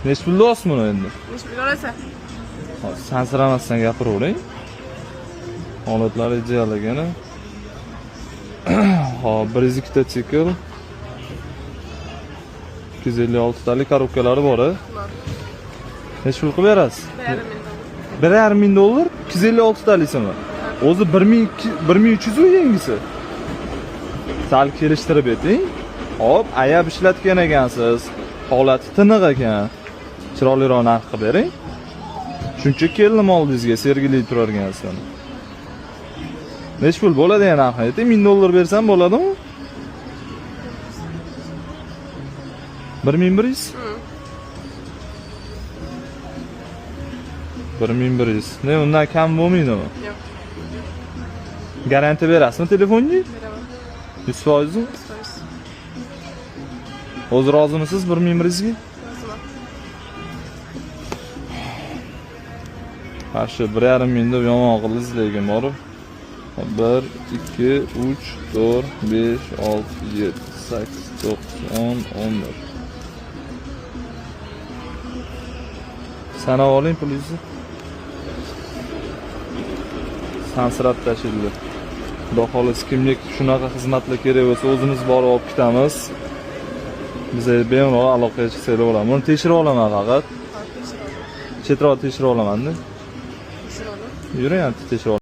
Nechi pul deyapsiz buni endi? Nechi pulga olasan? Hozir sansiramasdan gapiravering. Holatlari ideal ekan. Hop, 102 ta chekil. 256 talik korobkalari bor, a? Bor. Nechi pul qilib berasiz? 1,5 ming dollar. 1,5 ming dollar 256 talisimi? O'zi 1300 u yangisi. Sal kelishtirib ayting. Hop, ayab ishlatgan ekansiz. Holati tiniq ekan. Chiroyliroq narx qilib bering. Shuncha keldim oldingizga, sergili turar ekansiz. Nechi pul bo'ladi ya narxi? Ayting, 1000 dollar bersam bo'ladimi? 1100? 1100. Ne, undan kam bo'lmaydimi? Yo'q. Garantiya berasizmi telefonga? Beraman. 100%mi? 100%. O'zi rozimisiz 1100 ga? Roziman. Qarshi 1,5 ming deb yomon qildingiz lekin borib. 1 2 3 4 5 6 7 8 9 10 11. Sanab oling pulingizni. Sansirab tashildi. Xudo xohlasa kimga shunaqa xizmatlar kerak bo'lsa o'zimiz borib olib ketamiz. Biza bemalol aloqaga chiqsanglar bo'ladi. Buni tekshirib olaman faqat. Hop, tekshirib olaman. Chetroq tekshirib olaman-da. Tekshirib olaman. Yuring, tekshirib.